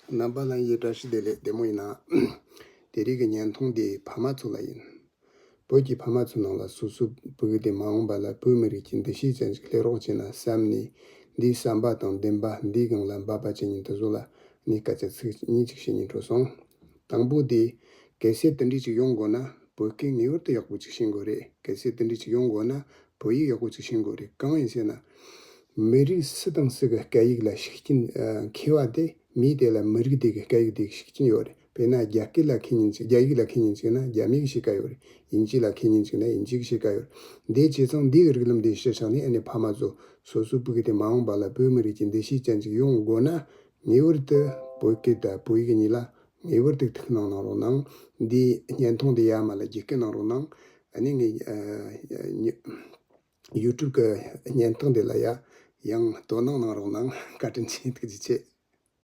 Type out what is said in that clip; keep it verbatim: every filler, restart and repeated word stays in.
རྣམ་པ་ལྷན་རྒྱས་བཀྲ་ཤིས་བདེ་ལེགས། བདེ་མོ་ཡིན་ན། དེ་རིང་གི་བརྙན་ཐུང་འདི་ཕ་མ་ཚོ་ལ་ཡིན། བོད་ཀྱི་ཕ་མ་ཚོའི་ནང་ལ་སོ་སོའི་ཕྲུ་གུ་དེ་མ་འོངས་པ་ལ་བོད་མི་རིགས་ཀྱི་འདུ་ཤེས་ཅན་ཞིག་སླེབས་རོགས་བྱས་ན་བསམ་ནས། འདིའི་བསམ་པ་དང་འདུན་པ་འདིའི་སྒང་ལ་འབད་པ་བྱེད་མཁན་དེ་ཚོ་ལ་ངས་སྐད་ཆ་ཚིག་གཉིས་ཅིག་བཤད་སྙིང་བྲོ་སོང་། དང་པོ་དེ། གལ་སྲིད་དེ་འདྲ་ཅིག་ཡོང་དགོས་ན་བོད་སྐད་ངེས་པར་དུ་ཡག་པོ་ཅིག་ཤེས་དགོས་རེད། གལ་སྲིད་དེ་འདྲ་ཅིག་ཡོང་དགོས་ན་བོད་ཡིག་ཡག་པོ་ཅིག་ཤེས་དགོས་རེད། གང་ཡིན་ཟེར་ན། མི་རིགས་སུ་དང་སུ་གི་སྐད་ཡིག་ལ་ཤུགས་རྐྱེན་ཨ་འཁྱེར་བ་དེ་མིའི་དེ་ལ་མི་རིགས་དེ་གི་སྐད་ཡིག་དེ་གི་ཤུགས་རྐྱེན་ཡོད་རེད། དཔེར་ན་རྒྱ་སྐད་ལ་མཁས་མཁན་ཅིག་རྒྱ་ཡིག་ལ་མཁས་མཁན་ཅིག་ན་རྒྱ་མིའི་གི་ཤེས་ཀ་ཡོད་རེད། དབྱིན་ཇི་ལ་མཁས་མཁན་ཅིག་ན་དབྱིན་ཇིའི་གི་ཤེས་ཀ་ཡོད་རེད། འདི་བྱས་ཙང་འདི་གི་རིགས་ལམ་དེ་གཞི་བཞག་ནས་ཨ་ནི་ཕ་མ་ཚོ་སོ་སོའི་ཕྲུ་གུ་དེ་མ་འོངས་པ་ལ་བོད་མི་རིགས་ཀྱི་འདུ་ཤེས་ཅན་ཅིག་ཡོང་དགོས་ན་ངེས་པར་དུ་བོད་སྐད་དང་བོད་ཡིག་གཉིས་ལ་ངེས་པར་དུ་ཐུགས་སྣང་གནང་རོགས་གནང་། འདི་བརྙན་ཐུང་འདི་ཡར་མར་ལ་བརྒྱུད་སྐུལ་གནང་རོགས་གནང་། ཨ་ནི་ངས་ཨ་ཡུ་ཊུབ་གི་བརྙན་ཐུང་འདི་ལ་ཡ་ཡང་དོ་སྣང་གནང་རོགས་གནང་། བཀའ་དྲིན་ཆེ། ཐུགས་རྗེ་ཆེ།